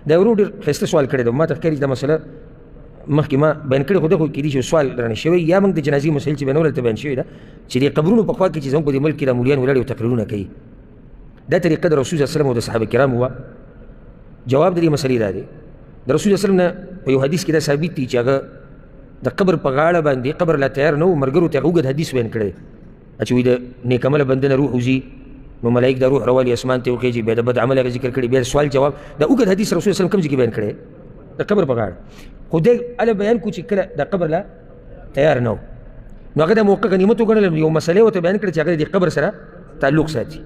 دا ورور ډېر ښایسته سوال کړی دی، ما ته ښکاري چې دا مسله مخکې ما بیان کړې، خو ده خو کېدای شي سوال رانه شوی، یا موږ د جنازې مسایل چې بیانول هلته بیان شوې ده چې د قبرونو په خوا کې چې زموږ په دې ملک کې دا مولیان ولاړ او تقریرونه کوي، دا طریقه د رسول صلی الله علیه وسلم او د صحابه کرامو وه. جواب د دې مسلې دا دی، د رسول صلی الله علیه وسلم نه په یو حدیث کې دا ثابت دی چې هغه د قبر په غاړه باندې قبر لا تیار نه و، ملګرو ته هغه اوږد حدیث بیان کړی چې وایي د نیک عمله بنده نه روح وځي نو ملایک د روح روالي اسمان ته وخېژي، بیا د بد عمل هغه ذکر کړي، بیا سوال جواب. دا اوږد حدیث رسول صلی الله علیه وسلم کوم ځای کې بیان کړی؟ د قبر په غاړه. خو دی هله بیان کړو چې کله د قبر لا تیار نه و، نو هغه د موقع غنیمت وګڼله، یو مسله ورته بیان کړه چې هغه د قبر سره تعلق ساتي.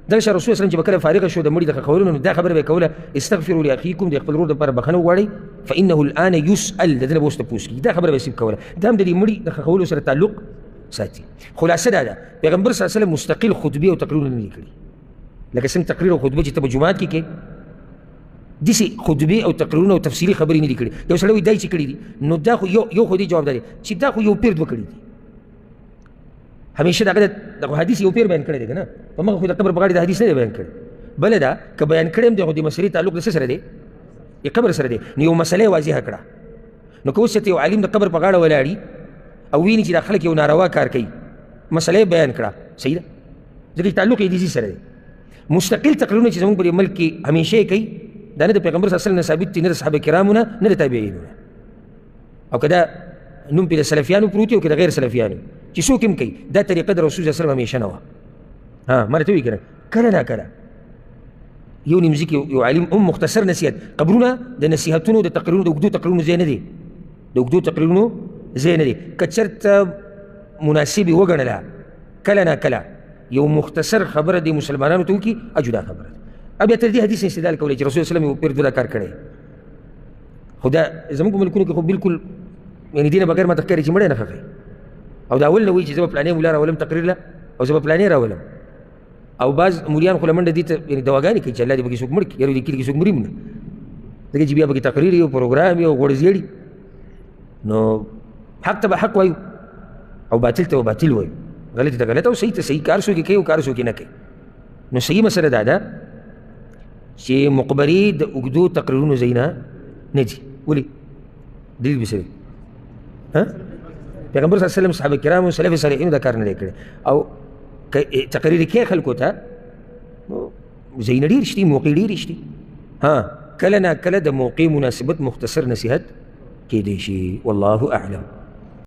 دغه شان رسول الله چې به کله فارغ شو د مړي د ښخولو نو دا خبره به یې کوله، استغفروا لاخیکم، د خپل ورور دپاره بښنه وغواړئ، فانه الان یسأل، د ده نه به اوس تپوس کېږي. دا خبره به یې صرف کوله، دا هم د دې مړي د ښخولو سره تعلق ساتي. خلاصه دا ده، پیغمبر صلی الله علیه وسلم مستقل خطبې او تقریرونه نه دي کړي، لکه څنګه تقریر او خطبه چې ته په جومات کې کوې، داسې خطبې او تقریرونه او تفصیلي خبرې نه دي کړي. یو سړی وایي دا یې چې کړي دي، نو دا خو یو خو دې جواب دا دی چې دا خو یو پیر دوه کړي دي. همیشه دغه دغه حدیث یو پیر بیان کړی دی که نه، په مخه خو د قبر په غاړې د حدیث نه دی بیان کړی. بله دا که بیان کړی هم دی خو د مسلې تعلق د څه سره دی؟ د قبر سره دی. نو یو مسله یې واضحه کړه. نو که اوس ته یو عالم د قبر په غاړه ولاړي او ویني چې دا خلک یو ناروا کار کوي، مسله یې بیان کړه، صحیح ده، ځکه چې تعلق یې د دې سره دی. مستقل تقریرونه چې زموږ په دې ملک کې همیشه یې کوي، دا نه د پیغمبر صلی الله علیه وسلم نه ثابت دي، نه د صحابه کرامو نه، نه د تابعینو نه. او که دا نوم پې د سلفیانو پروت او که د غیر سلفیانو چې څوک هم کوي، دا طریقه د رسول صلی الله علیه وسلم همیشه نه وه. ها ما راته وایي که نه، کله نا کله یو نیم ځای کې یو عالم هم مختصر نصیحت، قبرونه د نصیحتونو د تقریرونو د اوږدو تقریرونو ځای نه دی، د اوږدو تقریرونو ځای نه دی. که چېرته مناسب یې وګڼله کله نا کله یو مختصر خبره د مسلمانانو ته وکړي، جدا خبره ده. بیا تر دې حدیث استدلال کولی چې رسول صلی الله علیه وسلم یو پیر دوه کار کړی، خو دا زموږ په ملکونو کې خو بالکل یعنې دې نه بغیر ماته ښکاري چې مړی نه ښخوي. او دا اول نه وایي چې زه به پلانې ملا راولم تقریر له، او زه به پلانې راولم. او بعض مولیان خو له منډه دې ته یعنې دواګانې کوي چې الله دې پکې څوک مړ کړي، یاره دې کلي کې څوک مري نه، ځکه چې بیا پکې تقریر یو پروګرام یو غوړ زیړي. نو حق ته به حق وایو او باطل ته به باطل وایو، غلط ته غلط او صحیح ته صحیح، کار څوک کوي او کار څوک نه کوي. نو صحیح مسله دا ده چې مقبرې د اوږدو تقریرونو ځایونه نه دي. ولې؟ دلیل به څه دی؟ پیغمبر صلی الله علیه وسلم صحابه کرامو سلف صالحینو دا کار نه دی کړی. او که تقریر کې خلکو ته نو ځایونه ډېر شتي، موقع ډېرې شتي. ها کله نا کله د موقع مناسبت مختصر نصیحت کېدی شي. والله اعلم.